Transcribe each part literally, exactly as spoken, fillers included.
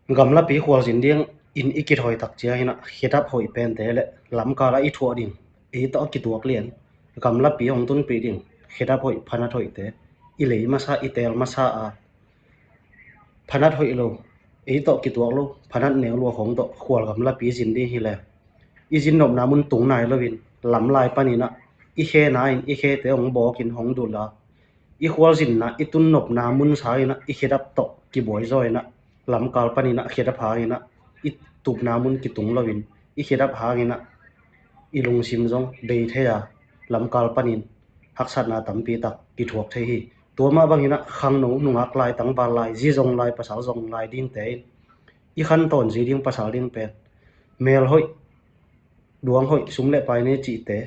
Gamlapi khualzin ding in i kithawi tak ciangin ah khedap hoih pente le lamkal ah i thuah ding, ei tawh a kituak lian gamlapi hong tunpih ding khedap hoih phanat hoihte i lei masa, i teel masa a, phanat hoih lo, ei tawh kituak lo, phanat neu lua khong tawh khual gamlapi zin ding hi le, i zin nopna mun tung nai loin lamlai panin ah i khena in i khete hong bawkin hong dul a, i khualzinna i tun nopna mun sangin ah i khedap tawh kibuai zaw in ah lamkal panin ah khedap hangin ah i tupna mun kitung loin i khedap hangin ah i lungsim zong bei thei a, lamkal panin haksatna tampi tak kithuak thei hi. Tua mah bangin ah khangno, nungak lai, tangval lai, zi zong lai, pasal zong lai dingte in i khantawn zi ding, pasal ding pen mel hoih, duang hoih, sum le pai nei cihte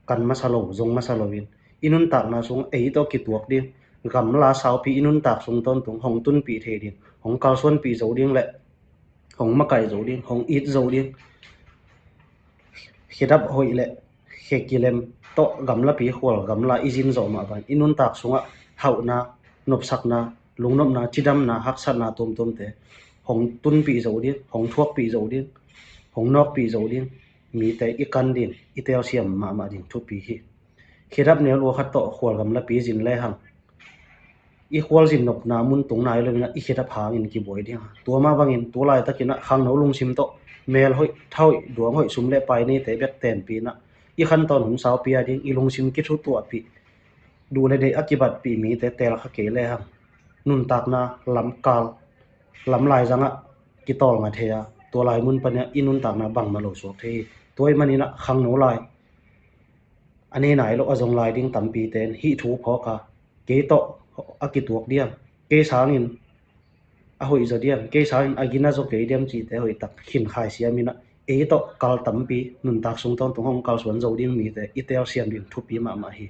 kan masa lo, zong masa loin i nuntakna sung ei tawh kituak ding, gamla saupi i nuntak sung tawntung hong tunpih thei ding, hong kalsuanpih zo ding le hong makaih zo ding, hong it zo ding, khedap hoih le khe kilem tawh gamlapi khual gamla i zin zawh mah bang i nuntak sungah hauhna, nopsakna, lungnopna, cidamna, haksatna tuamtuamte hong tunpih zo ding, hong thuakpih zo ding, hong nawkpih zo ding mite i kan ding, i telsiam mahmah ding thupi hi. Khedap neu lua khat tawh khual gamlapi zin lehang i khualzin nopna mun tung nai loin ah i khedap hangin kibuai ding a, tua mah bangin tu laitakin ah khangno lungsim tawh mel hoih, tha hoih, duang hoih, sum le pai neite bek tenpih in ah i khantawn hun saupi a ding i lungsim kithutuahpih, duh le deih a kibatpih mite teel kha kei lehang nuntakna lamkal, lamlai zangah kitawlnga thei a, tua lai mun panin ah i nuntakna bangmah lo suak thei hi. Tua ahih manin ah khangno lai, a nei nai lo a zong lai ding tampite in hih thu phawk a, kei tawh a kituak diam, kei sangin a hoih zaw diam, kei sangin a gina zaw kei diam cihte hoih tak khin khaisiam in ah ei tawh kal tampi nuntak sung tawntung hong kalsuan zo ding mite i telsiam ding thupi mahmah hi.